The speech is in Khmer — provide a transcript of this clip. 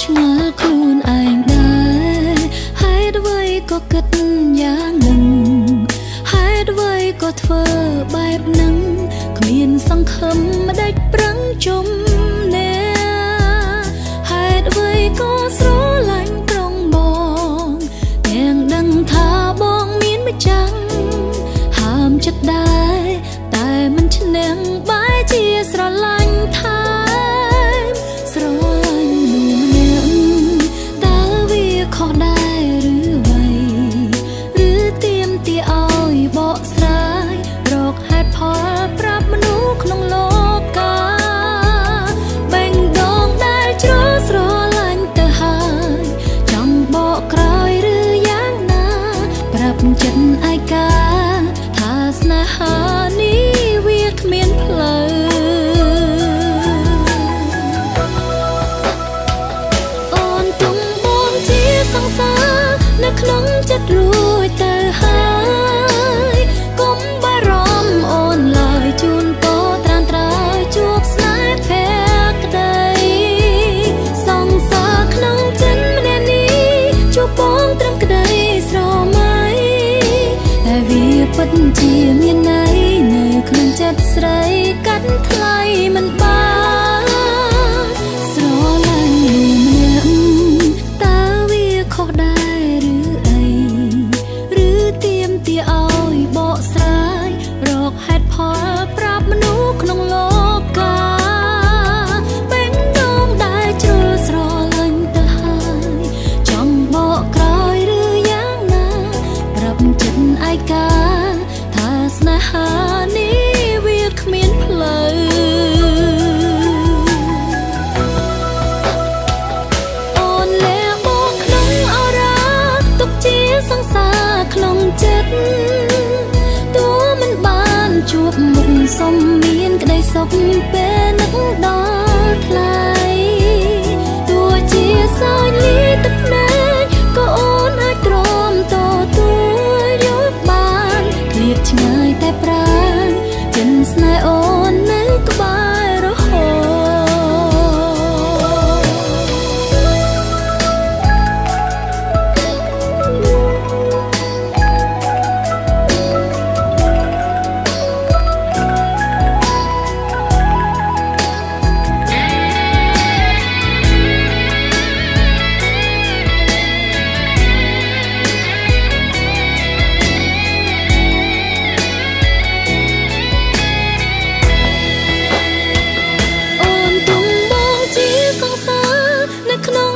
ឆ្ងល់ខ្លួនឯងដែរហេតុអ្វីក៏គិតយ៉ាងនឹងហេតុអ្វីក៏ធ្វើបែបនឹងគ្មានសង្ឃឹមម្ដេចប្រឹងជុំនេហេតុអ្វីក៏ស្រឡាញ់ត្រង់បងទាំងដឹងថាបងមានម្ចាំងហាមចិត្តដែរតែមិនឈ្នះបែរជាស្រឡាញ់ថែមស្រឡាញ់មនុស្សម្នាក់តើវាខុសដែរឬអ្វីឬទៀមទាឲ្យបកស្រាយរកហេតុផលប្រាប់មនុស្សក្នុងលោកាបែងដងដែលជ្រុលស្រឡាញ់ទៅហើយចង់បកក្រោយឬយ៉ាងណាប្រាប់ចិត្តឯកាថាស្នេហានេះវាគ្មានផ្លូវ អូនទុំបងជាសង្សារនៅក្នុងចិត្តរួចទៅហើយកុំបារម្ភអូនឡើយជូនពរត្រានត្រើយជួបស្នេហ៍ភក្តីសង្សារក្នុងចិត្តម្នាក់នេះជួបបងត្រឹមក្តីស្រមៃតែវាពិតជាមានន័យនៅក្នុងចិត្តស្រីកាត់ថ្លៃមិនបានស្រឡាញ់មនុស្សម្នាក់តើវាខុសដែរឬអីឬទៀមទាឲ្យបកស្រាយរកហេតុផលប្រាប់មនុស្សក្នុងលោកាបែងដងដែលជ្រុលស្រឡាញ់ទៅហើយចង់បកក្រោយឬយ៉ាងណាប្រាប់ចិត្តឯកាថាស្នេហានេះវាគ្មានផ្លូវ អូនលះបងក្នុងអរ៉ាទុកជាសង្សារក្នុងចិត្តទោះមិនបានជួបមុខសុំមានក្តីសុខពេលនឹកដល់ថ្លៃទោះជាសើចលីទឹកភ្នែកក៏អូនអាចទ្រាំទទួលយកបានឃ្លាតឆ្ងាយតែប្រាណចិនស្នេហ៍អូននៅក្បែររហូត អូនទុំបងជាសង្សារនៅក្នុង